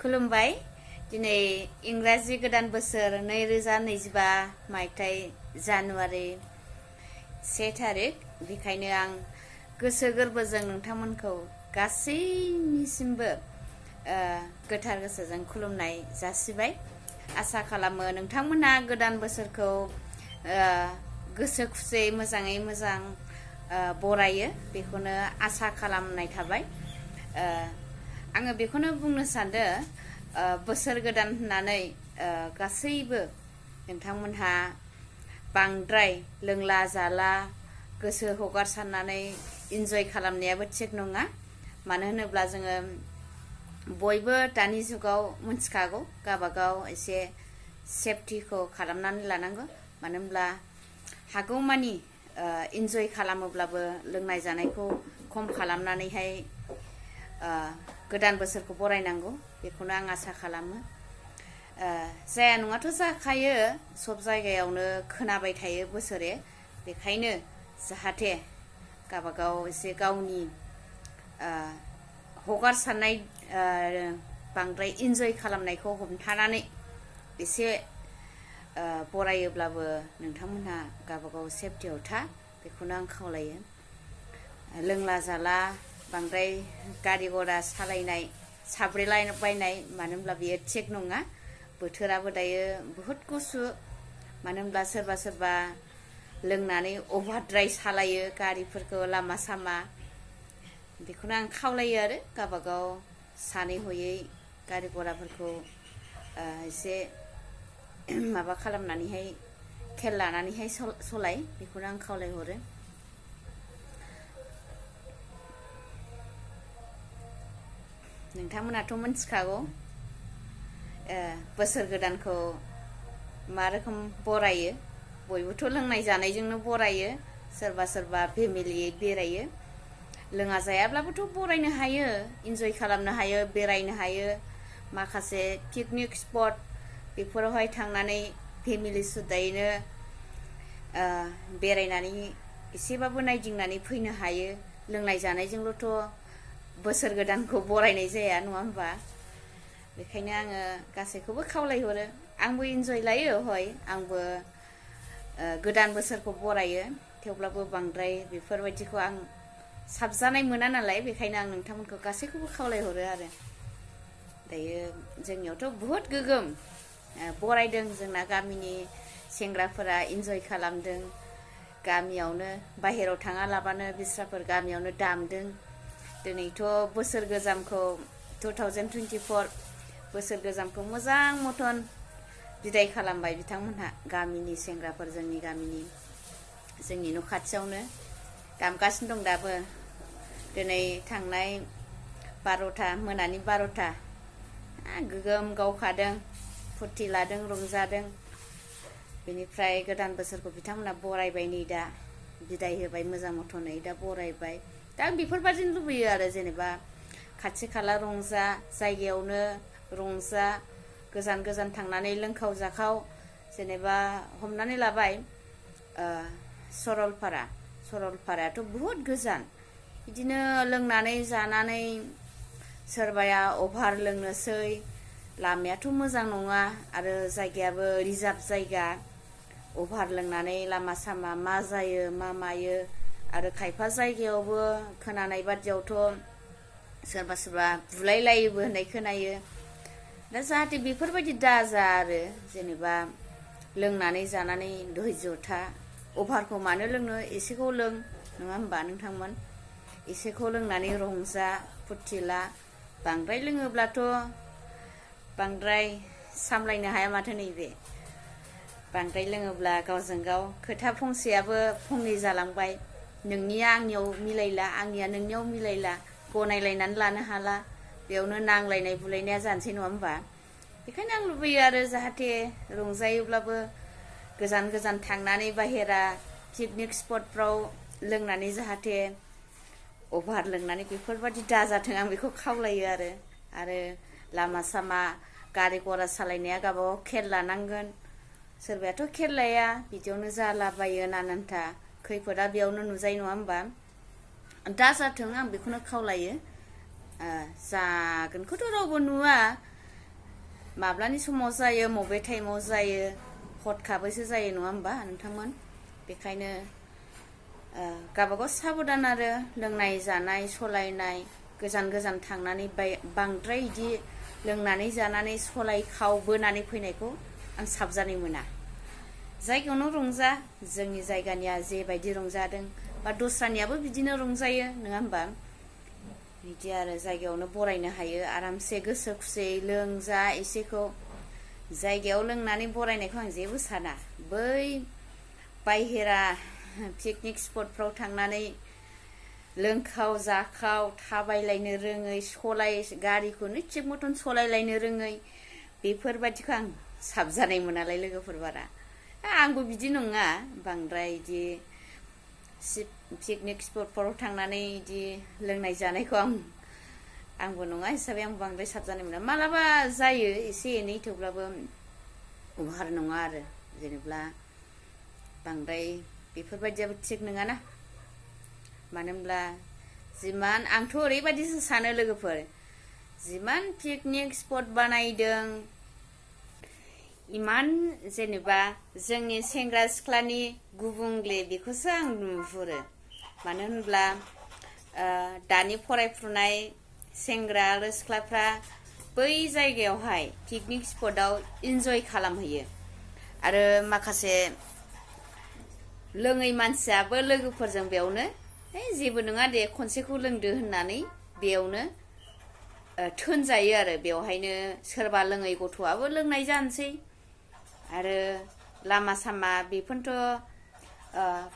खुलुमबाय दिनै इंराजि गोदान बोसोर 2025 मायथाइ जानुवारि 1 थारिख बेखायनो आं गोसो गोरबोजों नोंथांमोनखौ गासैनिसिमबो गोथार गोसोजों खुलुमनाय जासिबाय आसा खालामो नोंथांमोना गोदान बोसोरखौ गोसो खुसियै मोजाङै मोजां बरायो बेखौनो आसा खालामनाय थाबाय आङो बेखौनो बुंनो सानदों बोसोर गोदान होननानै गासैबो नोंथांमोनहा बांद्राय लोंला जाला गोसो हगारसारनानै इन्जय खालामनायाबो थिग नङा मानो होनोब्ला जोङो बयबो दानि जुगाव मोनथिखागौ गाबागाव एसे सेफटिखौ खालामनानै लानांगौ मानो होनब्ला हागौमानि इन्जय खालामोब्लाबो लोंनाय जानायखौ खम खालामनानैहाय गोदान बोसोरखौ बरायनांगौ बेखौनो आं आसा खालामो जाया नङाथ' जाखायो सब जायगायावनो खोनाबाय थायो बोसोरे बेखायनो जाहाथे गाबागाव एसे गावनि हगारसारनाय बांद्राय इन्जय खालामनायखौ हमथानानै एसे बरायोब्लाबो नोंथांमोनहा गाबागाव सेफटियाव था बेखौनो आं खावलायो लोंला जाला बांद्राय गारि घरा सालायनाय साब्रेलाबायनाय मानो होनब्ला बेयो थिग नङा बोथोराबो दायो बुहुत गुसु मानो होनब्ला सोरबा सोरबा लोंनानै अभारद्राय सालायो गारिफोरखौ लामा सामा बेखौनो आं खावलायो आरो गाबागाव सानै हयै गारि घराफोरखौ एसे माबा खालामनानैहाय खेल लानानैहाय सलाय बेखौनो आं खावलायहरो नोंथांमोनाथ' मोनथिखागौ बोसोर गोदानखौ मा रोखोम बरायो बयबोथ' लोंनाय जानायजोंनो बरायो सोरबा सोरबा फेमिलियै बेरायो लोङा जायाब्लाबोथ' बरायनो हायो इन्जय खालामनो हायो बेरायनो हायो माखासे पिकनिक स्पट बेफोरावहाय थांनानै फेमिलि सुददायैनो बेरायनानै एसेबाबो नायदिंनानै फैनो हायो लोंनाय जानायजोंल'थ' बोसोर गोदानखौ बरायनाय जाया नङा होमबा बेखायनो आङो गासैखौबो खावलायहरो आंबो इन्जय लायो हय आंबो गोदान बोसोरखौ बरायो थेवब्लाबो बांद्राय बेफोरबायदिखौ आं साबजानाय मोना नालाय बेखायनो आं नोंथांमोनखौ गासैखौबो खावलायहरो आरो दायो जोंनियावथ' बुहुत गोगोम बरायदों जोंना गामिनि सेंग्राफोरा इन्जय खालामदों गामियावनो बाहेराव थाङालाबानो बिस्राफोर गामियावनो दामदों दिनैथ' बोसोर गोजामखौ 2024 बोसोर गोजामखौ मोजां मथन बिदाय खालामबाय बिथांमोनहा गामिनि सेंग्राफोर जोंनि न' खाथियावनो दामगासिनो दं दाबो दिनै थांनाय 12था मोनानि 12था गोगोम गावखादों फुरथि लादों रंजादों बेनिफ्राय गोदान बोसोरखौ बिथांमोनहा बरायबाय नै दा बिदाय होबाय मोजां मथनै दा बरायबाय दा आं बेफोरबादिनो लुबैयो आरो जेनेबा खाथि खाला रंजा जायगायावनो रंजा गोजान गोजान थांनानै लोंखाव जाखाव जेनेबा हमनानै लाबाय सरलपारायाथ' बुहुत गोजान बिदिनो लोंनानै जानानै सोरबाया अभार लोंनोसै लामायाथ' मोजां नङा आरो जायगायाबो रिजार्भ जायगा अभार लोंनानै लामा सामा मा जायो मा मायो आरो खायफा जायगायावबो खोनानाय बादियावथ' सोरबा सोरबा बुलायलायोबो होननाय खोनायो दा जाहाथे बेफोरबायदि दाजा आरो जेनेबा लोंनानै जानानै धैर्य था अभारखौ मानो लोंनो एसेखौ लों नङा होमबा नोंथांमोन एसेखौ लोंनानै रंजा फुरथि ला बांद्राय लोङोब्लाथ' बांद्राय सामलायनो हाया माथो नैबे बांद्राय लोङोब्ला गावजों गाव खोथा फंसेयाबो फंनै जालांबाय नोंनिया आंनियाव मिलायला आंनिया नोंनियाव मिलायला गनायलायनानै लानो हाला बेयावनो नांलायनाय बुलायनाया जानोसै नङा होमबा बेखायनो आं लुबैयो आरो जाहाथे रंजायोब्लाबो गोजान गोजान थांनानै बाहेरा पिकनिक स्पटफ्राव लोंनानै जाहाथे अभार लोंनानै बेफोरबायदि दाजाथों आं बेखौ खावलायो आरो लामा सामा गारि घरा सालायनाया गावबागाव खेल लानांगोन सोरबायाथ' खेल लाया बिदियावनो जालाबायो नानानथा खैफोदा बेयावनो नुजायो नङा होमबा दाजाथों आं बेखौनो खावलायो जागोनखौथ' रावबो नुवा माब्लानि समाव जायो मबे टाइमाव जायो हरखाबैसो जायो नङा होमबा नोंथांमोन बेखायनो गावबागाव साबधान आरो लोंनाय जानाय सलायनाय गोजान गोजान थांनानै बांद्राय इदि लोंनानै जानानै सलाय खावबोनानै फैनायखौ आं साबजानाय मोना जायगायावनो रंजा जोंनि जायगानिया जेबायदि रंजादों बा दस्रानियाबो बिदिनो रंजायो नङा होमबा बिदि आरो जायगायावनो बरायनो हायो आरामसे गोसो खुसियै लोंजा एसेखौ जायगायाव लोंनानै बरायनायखौ आं जेबो साना बै बायहेरा पिकनिक स्पटफ्राव थांनानै लोंखाव जाखाव थाबायलायनो रोङै सलाय गारिखौनो थिग मथन सलायलायनो रोङै बेफोरबायदिखौ आं साबजानाय मोनालाय लोगोफोर बारा आंबो बिदि नङा बांद्राय इदि पिकनिक स्पटफोराव थांनानै इदि लोंनाय जानायखौ आंबो नङा हिसाबै आं बांद्राय साबजानाय मोना मालाबा जायो एसे एनै थेवब्लाबो अभार नङा आरो जेनेब्ला बांद्राय बेफोरबायदियाबो थिग नङाना मानो होनब्ला जिमान आंथ' ओरैबायदिसो सानो लोगोफोर जिमान पिकनिक स्पट बानायदों इमान जेनेबा जोंनि सेंग्रा सिख्लानि गुबुंले बेखौसो आं नुहुरो मानो होनब्ला दानि फरायफुनाय सेंग्रा आरो सिख्लाफ्रा बै जायगायावहाय पिकनिक स्पटआव इन्जय खालामहैयो आरो माखासे लोङै मानसियाबो लोगोफोरजों बेयावनो जेबो नङा दे खनसेखौ लोंदो होननानै बेयावनो थोनजायो आरो बेवहायनो सोरबा लोङै गथ'आबो लोंनाय जानोसै आरो लामा सामा बेफोरथ'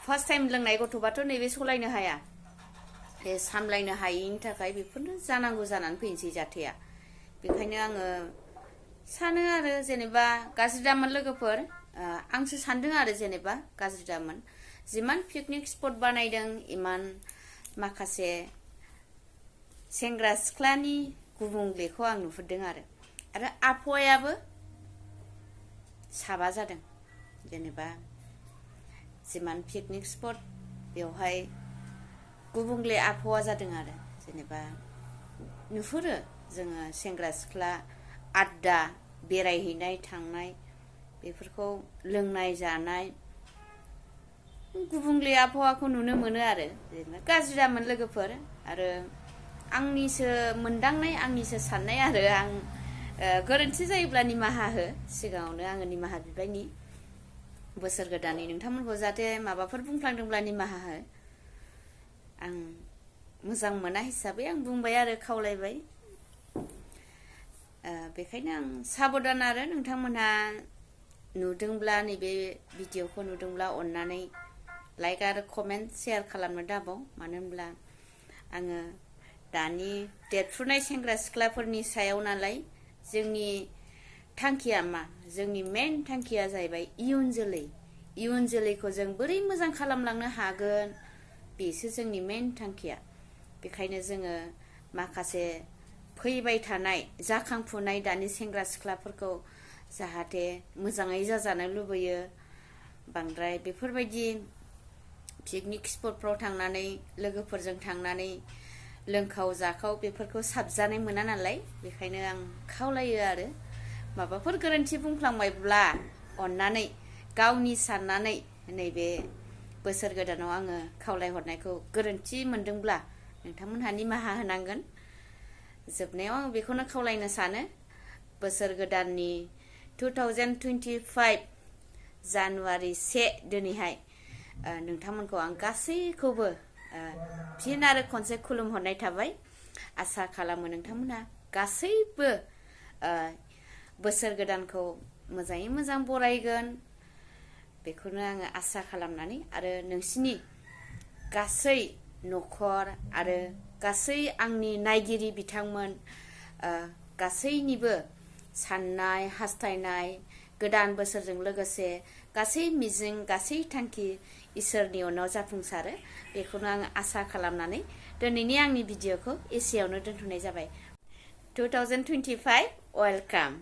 फार्स्ट टाइम लोंनाय गथ'बाथ' नैबे सलायनो हाया बे सामलायनो हायैनि थाखाय बेफोरनो जानांगौ जानानै फैनोसै जाथाया बेखायनो आङो सानो आरो जेनेबा गाज्रि दामोन लोगोफोर आंसो सानदों आरो जेनेबा गाज्रि दामोन जिमान पिकनिक स्पट बानायदों इमान माखासे सेंग्रा सिख्लानि गुबुंलेखौ आं नुहुरदों आरो आबहावायाबो साबा जादों जेनेबा जिमान पिकनिक स्पट बेवहाय गुबुंले आबहावा जादों आरो जेनेबा नुहुरो जोङो सेंग्रा सिख्ला आड्डा बेरायहैनाय थांनाय बेफोरखौ लोंनाय जानाय गुबुंले आबहावाखौ नुनो मोनो आरो जेनेबा गाज्रि दामोन लोगोफोर आरो आंनिसो मोनदांनाय आंनिसो साननाय आरो आं गोरोन्थि जायोब्ला निमाहा हो सिगाङावनो आङो निमाहा बिबायनि बोसोर गोदाननि नोंथांमोनखौ जाहाथे माबाफोर बुंफ्लांदोंब्ला निमाहा हो आं मोजां मोना हिसाबै आं बुंबाय आरो खावलायबाय बेखायनो आं साबधान आरो नोंथांमोनहा नुदोंब्ला नैबे भिडिअखौ नुदोंब्ला अननानै लाइक आरो कमेन्ट शेयार खालामनो दाबाव मानो होनब्ला आङो दानि देरफुनाय सेंग्रा सिख्लाफोरनि सायाव नालाय जोंनि थांखिया मा जोंनि मेन थांखिया जाहैबाय इयुन जोलैखौ जों बोरै मोजां खालामलांनो हागोन बेसो जोंनि मेन थांखिया बेखायनो जोङो माखासे फैबाय थानाय जाखांफुनाय दानि सेंग्रा सिख्लाफोरखौ जाहाथे मोजाङै जाजानो लुबैयो बांद्राय बेफोरबायदि पिकनिक स्पटफ्राव थांनानै लोगोफोरजों थांनानै लोंखाव जाखाव बेफोरखौ साबजानाय मोना नालाय बेखायनो आं खावलायो आरो माबाफोर गोरोन्थि बुंफ्लांबायब्ला अननानै गावनि साननानै नैबे बोसोर गोदानाव आङो खावलायहरनायखौ गोरोन्थि मोनदोंब्ला नोंथांमोनहा निमाहा होनांगोन जोबनायाव आं बेखौनो खावलायनो सानो बोसोर गोदाननि 2025 जानुवारि 1 दिनैहाय नोंथांमोनखौ आं गासैखौबो फिन आरो खनसे खुलुमहरनाय थाबाय आसा खालामो नोंथांमोनहा गासैबो बोसोर गोदानखौ मोजाङै मोजां बरायगोन बेखौनो आङो आसा खालामनानै आरो नोंसिनि गासै न'खर आरो गासै आंनि नायगिरि बिथांमोन गासैनिबो साननाय हास्थायनाय गोदान बोसोरजों लोगोसे गासै मिजिं गासै थांखि इसोरनि अननायाव जाफुंसारो बेखौनो आं आसा खालामनानै दिनैनि आंनि भिडिअखौ एसेयावनो दोनथ'नाय जाबाय 2025 वेलकाम